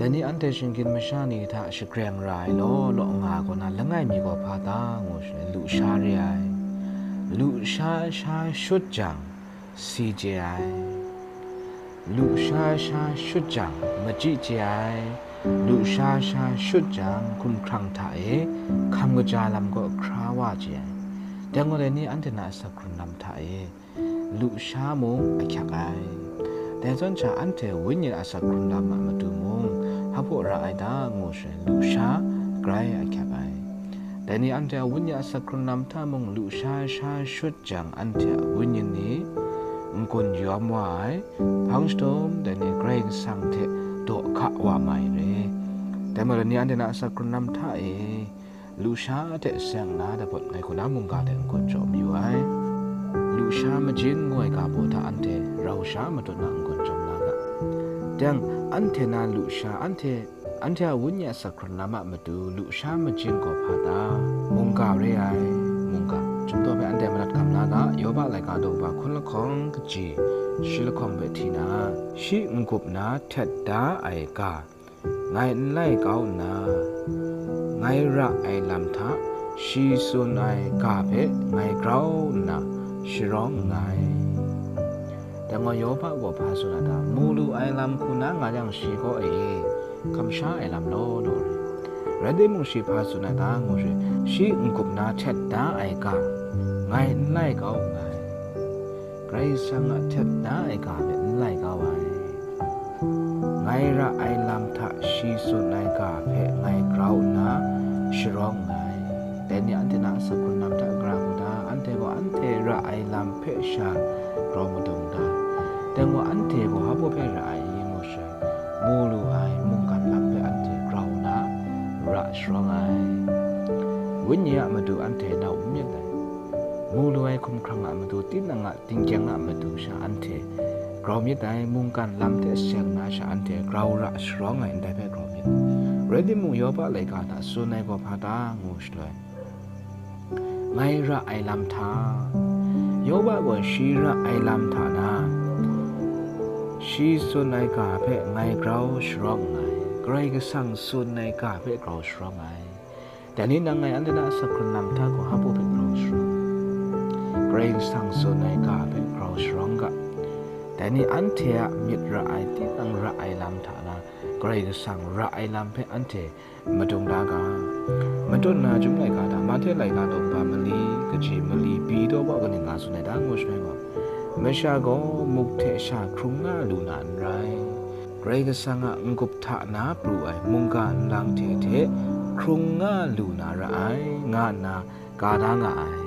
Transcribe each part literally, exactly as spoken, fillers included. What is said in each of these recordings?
Dai ni anhte shinggyim masha ni hta shagreng ra ai law law nga ai kaw na langai mi gaw hpa ta ngu shaloi, lusha re ai. Lusha sha shut jang, si chye ai. Lusha sha shut jang, machyi chye ai. Lusha sha shut jang, hkumhkrang hta e hkam kaja lam kaw hkra wa chye ai. Dai gaw dai ni anhte na asak hkrun lam hta e lusha mung ahkyak ai. Dai zawn sha anhte wenyi asak hkrun lam a matu mung hpa ra ai ta ngu shaloi, lusha grai ahkyak ai. Dai ni anhte a wenyi asak hkrun lam hta mung lusha sha shut jang, anhte a wenyi ni n-gun yawm wa ai, hpang shadum dai ni Karai Kasang hte daw hka wa mai re. Dai majaw, dai ni anhte na asak hkrun lam hta e lusha hte seng nna dapawt ngai hku na mungga hte n-gun jaw mayu ai. Lusha majing ngu ai ga baw hta anhte rau sha matut na n-gun jaw na ga. Dang, anhte na lusha, anhte, anhte a wenyi a asak hkrun lam a matu lusha majing gaw hpa ta? Mungga re ai, mungga. Chyum daw hpe anhte madat gam na ga, Yoba laika daw ba hkun lahkawng kaji shi lahkawng hpe hti na, shi n-gup na htet da ai ga, ngai n lai kau nna, ngai ra ai lam hta shi tsun ai ga hpe ngai grau nna sharawng nngai. Dai gaw Yoba gaw hpa tsun ai ta? Mu lu ai lam hku na nga yang shi kaw e kamsha ai lam law law re. Rai timung, shi hpa tsun ai ta ngu shaloi, shi n-gup na htet da ai ga, ngai n lai kau nngai. Karai Kasang a htet da ai ga hpe n lai kau ai. Ngai ra ai lam hta shi tsun ai ga hpe ngai grau nna sharawng nngai. Dai ni anhte na asak hkrun lam hta gara mu da, anhte gaw anhte ra ai lam hpe sha grau madung da. Dai gaw anhte gaw hpa baw hpe ra ai i ngu shaloi, mu lu ai mungkan lam hpe anhte grau nna ra sharawng ai. Wenyi a matu anhte nau n myit ai. Mu lu ai hkumhkrang a matu, tinang a tingkyang a matu sha anhte grau myit ai, mungkan lam hte seng na sha anhte grau ra sharawng ai, ndai hpe grau myit. Rai timung, Yoba laika hta tsun ai gaw hpa ta ngu shaloi, ngai ra ai lam hta, Yoba gaw shi ra ai lam hta na, shi tsun ai ga hpe ngai grau sharawng nngai, Karai Kasang tsun ai ga hpe grau sharawng ai. Dai ni nang ngai anhte na asak hkrun lam hta gaw hpa baw hpe grau sharawng ai? Karai Kasang tsun ai ga hpe grau sharawng ga. Dai ni anhte a myit ra ai, tinang ra ai lam hta na, Karai Kasang ra ai lam hpe anhte madung da ga. Matut na Chyum laika hta, Mahte laika daw ba mali, kaji mali, bi daw ba kaning nga tsun ai ta ngu shaloi gaw, masha gaw muk hte sha hkrung nga lu na n rai. Karai Kasang a n-gup hta na pru ai mungga nlang hte hte hkrung nga lu na ra ai, nga nna ka da nga ai.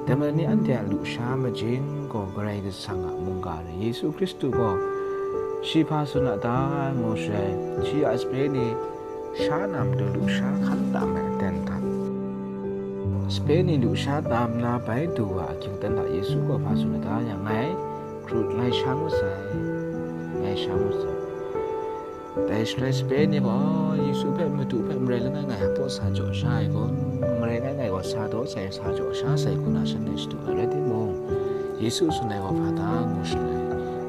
Dai majaw ni anhte a lusha majing gaw Karai Kasang a mungga re. Yesu Hkristu gaw shi hpa tsun a ta ngu shaloi, shi a sape ni sha na matu lusha hkan tam ai aten hta, sape ni lusha tam na bai du wa ahkying aten hta Yesu gaw hpa tsun a ta yang, ngai hkru, ngai sha ngut sai, ngai sha ngut sai. Dai shaloi sape ni gaw Yesu hpe, Madu hpe marai langai ngai hpaw sa jaw sha ai kun, marai langai ngai gaw sa daw sai, sa jaw sha sai, hku na shanhte shadu ai rai timung, Yesu tsun ai gaw hpa ta ngu shaloi,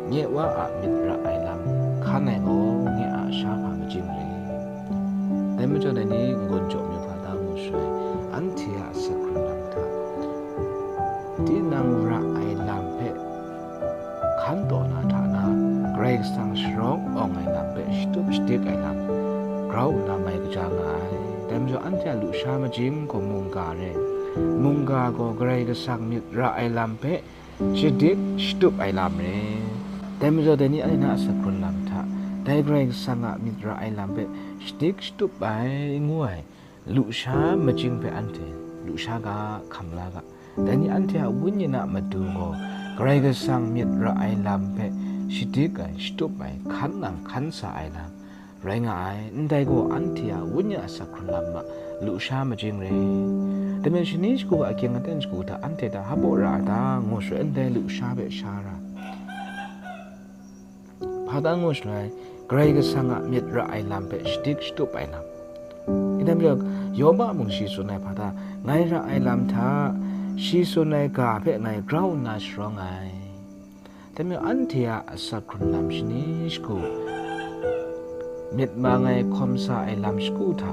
nye Wa a myit ra ai lam hkan ai gaw nye a sha hpa majing re. Dai majaw dai ni n-gun jaw mayu hpa ta ngu shaloi, anhte a asak hkrun lam hta, tinang ra ai lam hpe hkan taw na hta na, Karai Kasang sharawng awng ai lam hpe shatup shadik ai lam grau nna mai kaja nga ai. Dai majaw anhte a lusha majing gaw mungga re. Mungga gaw Karai Kasang myit ra ai lam hpe shadik shatup ai lam re. Dai majaw dai ni anhte na asak hkrun lam hta, dai Karai Kasang a myit ra ai lam hpe shadik shatup ai, ngu ai lusha majing hpe anhte lusha ga, hkam la ga. Dai ni anhte a wenyi a matu gaw Karai Kasang myit ra ai lam hpe shadik ai, shatup ai, hkan nang hkan sa ai lam rai nga ai. Ndai gaw anhte a wenyi a asak hkrun lam a lusha majing re. Tengman shani shagu a ahkying aten shagu hta anhte hta hpaw ra a ta ngu shaloi, ndai lusha hpe sha ra. Hpa ta ngu shaloi, Karai Kasang a myit ra ai lam hpe shadik shatup ai lam. Dai majaw, Yoba mung shi tsun ai hpa ta, ngai ra ai lam hta, shi tsun ai ga hpe ngai grau nna sharawng ai. Dai majaw, anhte a asak hkrun lam shani shagu, myit mang ai hkawm sa ai lam shagu hta,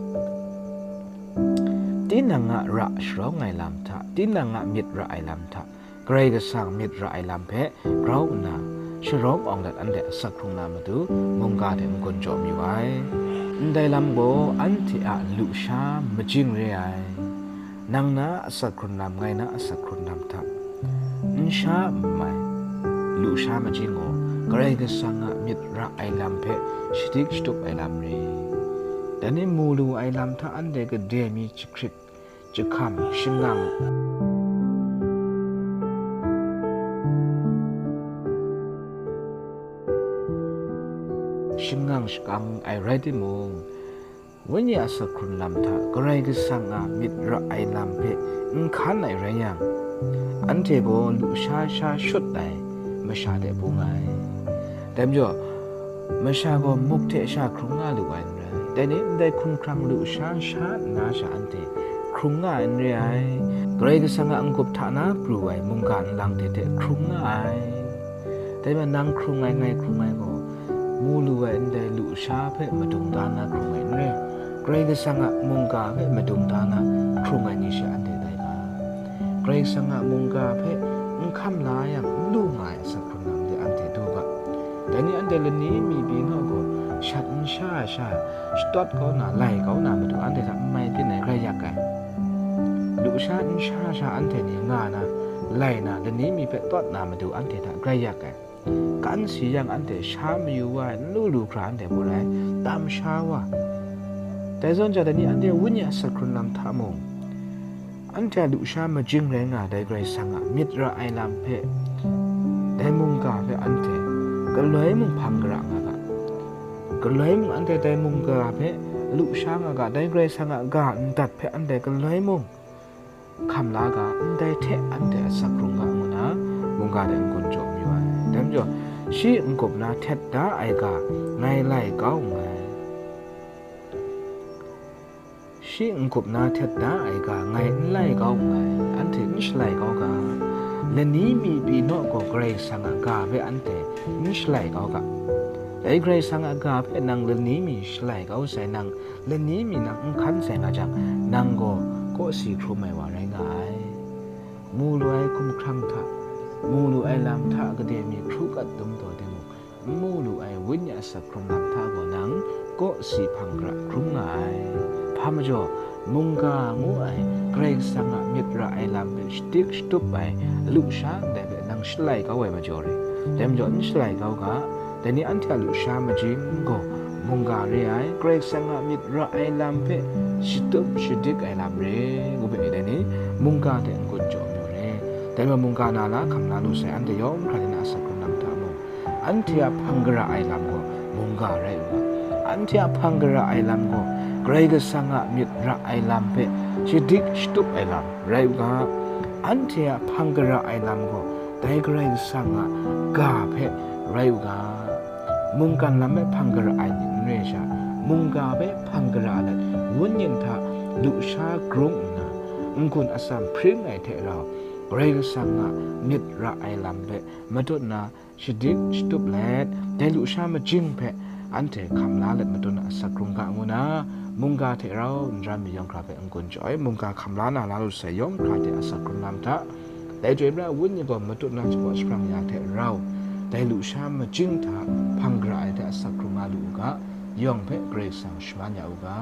tinang a ra sharawng ai lam hta, tinang a myit ra ai lam hta, Karai Kasang myit ra ai lam hpe grau nna sharawng awng let anhte asak hkrung na matu mungga hte n-gun jaw mayu ai. Ndai lam gaw anhte a lusha majing re ai. Nang na asak hkrun lam, ngai na asak hkrun lam hta, n sha n mai, lusha majing gaw Karai Kasang a myit ra ai lam hpe shadik shatup ai lam re. Dai ni mu lu ai lam hta anhte gade mi jahkrit, jahkam, shangang, shangang shakang ai rai timung, Wenyi a asak hkrun lam hta Karai Kasang a myit ra ai lam hpe n hkan ai rai yang, anhte gaw lusha sha shut ai masha de bung ai. Dai majaw, masha gaw muk hte sha hkrung nga lu ai n rai. Dai ni ndai hkumhkrang lusha sha nna sha anhte hkrung nga ai n re ai. Karai Kasang a n-gup hta na pru ai mungga nlang hte hte hkrung nga ai. Dai majaw nang hkrung ai, ngai hkrung ai gaw, mu lu ai ndai lusha hpe madung da na hkrung ai n re, Karai Kasang a mungga hpe madung da na hkrung ai ni she anhte tai ga. Karai Kasang a mungga hpe n hkam la yang n lu nga ai asak hkrun lam de anhte du ga. Dai ni anhte lani mi pyi naw gaw, shat n sha ai sha, shatawt kau na, lai kau na matu anhte hta n mai byin ai rai yak ai. Lusha n sha sha anhte ni nga na, lai na, lani mi hpe tawt na matu anhte hta grai yak ai. Kan si yang anhte sha mayu wa ai, n lu lu hkra anhte mu rai, tam sha wa. Dai zawn ja dai ni anhte wenyi a asak hkrun lam hta mung, anhte a lusha majing rai nga dai Karai Kasang a myit ra ai lam hpe, dai mungga hpe anhte galoi mung hpang gara nga ga. Galoi mung anhte dai mungga hpe lusha nga ga, dai Karai Kasang a ga ndat hpe anhte galoi mung hkam la ga, ndai hte anhte asak hkrung ga ngu na, mungga de n-gun jaw mayu ai. Dai majaw, shi n-gup na htet da ai ga, ngai lai kau nngai. Shi n-gup na htet da ai ga, ngai n lai kau nngai, anhte n shalai kau ga. Lani mi pyi naw gaw Karai Kasang a ga hpe anhte n shalai kau ga. Dai Karai Kasang a ga hpe nang lani mi shalai kau sai, nang lani mi nang n hkan sai nga jang, nang gaw kawsi hkrum ai wa rai nga ai. Mu lu ai hkumhkrang hta, mu lu ai lam hta gade mi hkru kat dum taw timung, n mu lu ai wenyi a asak hkrun lam hta gaw nang kawsi hpang gara hkrum nga ai. Hpa majaw, mungga ngu ai Karai Kasang a myit ra ai lam hpe shadik shatup ai lusha ndai hpe nang shalai kau ai majaw re. Dai majaw n shalai kau ga, dai ni anhte a lusha majing gaw mungga re ai, Karai Kasang a myit ra ai lam hpe shatup shadik ai lam re ngu myit ni dai ni, mungga hte n-gun jaw mayu re. Dai majaw mungga na la hkam la lu sai anhte yawng hkra de na asak hkrun lam hta mung, anhte a hpang gara ai lam gaw mungga rai u ga, anhte a hpang gara ai lam gaw Karai Kasang a myit ra ai lam hpe shadik shatup ai lam rai u ga, anhte a hpang gara ai lam gaw dai Karai Kasang a ga hpe rai u ga. Mungkan lam hpe hpang gara ai ni n re sha, mungga hpe hpang gara let, wunyin hta lusha grung nna, n-gun atsam hpring ai hte rau, Karai Kasang a myit ra ai lam hpe matut na shadik shatup let, dai lusha majing hpe anhte hkam la let matut na asak hkrung ga ngu na, mungga hte rau n ram mi yawng hkra hpe n-gun jaw ai, mungga hkam la na la lu sai yawng hkra hte asak hkrung lam hta, dai Chyoi Pra Wenyi gaw matut na shapraw shaprang ya hte rau, dai lusha majing hta hpang gara ai hte asak hkrung nga lu u ga, yawng hpe Karai Kasang shaman ya u ga.